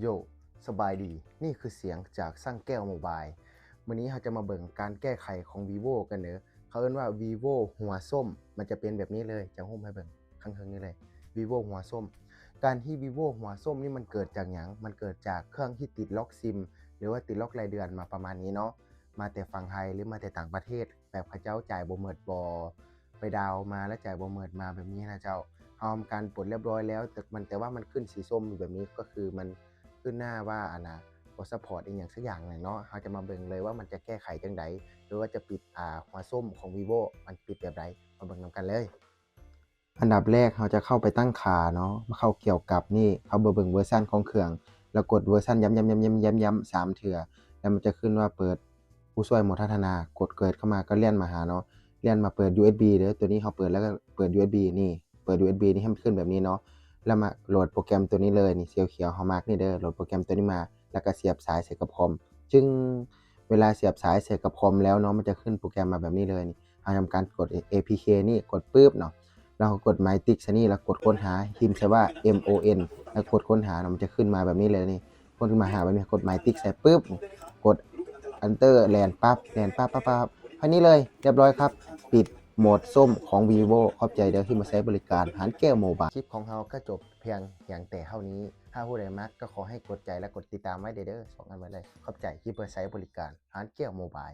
ໂຢ ສະບາຍດີ ນີ້ຄືສຽງຈາກຊ່າງແກ້ວໂມບາຍ. ມື້ນີ້ເຮົາຈະມາເບິ່ງການແກ້ໄຂຂອງ Vivo ກັນເດີ. ເຂົາເອີ້ນວ່າ Vivo ຫົວສົ້ມ ມັນຈະເປັນແບບນີ້ເລີຍ. ຈະໂຮມໃຫ້ເບິ່ງຂ້າງເທິງນີ້ເລີຍ Vivo ຫົວສົ້ມ. ການທີ່ Vivo ຫົວສົ້ມນີ້ມັນເກີດຈາກຫຍັງ? ມັນເກີດຈາກເຄື່ອງທີ່ຕິດລັອກຊິມ ຫຼືວ່າຕິດລັອກລາຍເດືອນມາປະມານນີ້ເນາະ, ມາແຕ່ຝັ່ງໄທ ຫຼືມາແຕ່ຕ່າງປະເທດ ແບບເຂົາເຈົ້າຈ່າຍບໍ່ໝົດ ບໍ່ ໄປດາວມາແລ້ວຈ່າຍບໍ່ໝົດມາແບບນີ້ນະເຈົ້າ. ເຮົາທຳການປົດລຽບຮ້ອຍແລ້ວ ແຕ່ມັນ ແຕ່ວ່າມັນຂຶ້ນສີສົ້ມຢູ່ແບບນີ້ ກໍຄືມັນຂຶ້ນໜ້າວ່າ ອັນນ່າ ບໍ່ຊັບພອດອີ່ຫຍັງສັກຢ່າງໜຶ່ງເນາະ. ເຮົາຈະມາເບິ່ງເລີຍວ່າມັນຈະແກ້ໄຂຈັ່ງໃດ ຫຼືວ່າຈະປິດ ອ່າ ຫົວສົ້ມຂອງ Vivo ມັນປິດແບບໃດ ມາເບິ່ງນຳກັນເລີຍ. ອັນດັບແລກເຮົາຈະເຂົ້າໄປຕັ້ງຄ່າເນາະ, ມາເຂົ້າກ່ຽວກັບນີ້ ເຂົ້າໄປເບິ່ງເວີຊັນຂອງເຄື່ອງ ແລ້ວກົດເວີຊັນ ຢ້ຳໆໆໆໆ ສາມເທື່ອ ແລ້ວມັນຈະຂຶ້ນວ່າເປີດ ຜູ້ຊ່ວຍໂມທະນາ ກົດເກີດເຂົ້າມາ ກໍເລື່ອນມາຫາເນາະ, ເລື່ອນມາເປີດ ຢູເອັສບີ ເດີ. ຕົວນີ້ເຮົາເປີດແລ້ວກໍເປີດ ຢູເອັສບີ ນີ້ ເປີດ ຢູເອັສບີ ນີ້ໃຫ້ມັນຂຶ້ນແບບນີ້ເນາະ, ແລ້ວມາໂຫຼດໂປຣແກຣມຕົວນີ້ເລີຍ ນີ້ ຂຽວໆ ເຮົາມາກນີ້ເດີ. ໂຫຼດໂປຣແກຣມຕົວນີ້ມາ ແລ້ວກໍສຽບສາຍໃສ່ກັບຄອມ ຈຶ່ງ ເວລາສຽບສາຍໃສ່ກັບຄອມແລ້ວເນາະ ມັນຈະຂຶ້ນໂປຣແກຣມມາແບບນີ້ເລີຍ. ນີ້ ເຮົາທຳການກົດ ເອພີເຄ ນີ້ ກົດປຶບເນາະ, ແລ້ວເຮົາກົດໝາຍຕິກໃສ່ນີ້ ແລ້ວກົດຄົ້ນຫາ ພິມໃສ່ວ່າ ເອັມ ໂອ ເອັນ ແລ້ວກົດຄົ້ນຫາເນາະ, ມັນຈະຂຶ້ນມາແບບນີ້ເລີຍ. ນີ້ ຄົນຂຶ້ນມາຫາແບບນີ້ ກົດໝາຍຕິກໃສ່ປຶບ ກົດ Enter ແລ່ນປັບ ແລ່ນປັບປັບປັບ ພາຍໃນນີ້ເລີຍ ຮຽບຮ້ອຍຄັບ ປິດໂໝດສົ້ມຂອງ Vivo. ຂອບໃຈເດີທີ່ມາໃຊ້ບໍລິການຮ້ານແກ້ວໂມບາຍ. ຄລິບຂອງເຮົາກໍຈົບພຽງ ພຽງແຕ່ເທົ່ານີ້. ຖ້າຜູ້ໃດມັກກໍຂໍໃຫ້ກົດໃຈ ແລະ ກົດຕິດຕາມໄວ້ເດີ ສອງອັນໄວ້ເລີຍ. ຂອບໃຈທີ່ມາໃຊ້ບໍລິການຮ້ານແກ້ວໂມບາຍ.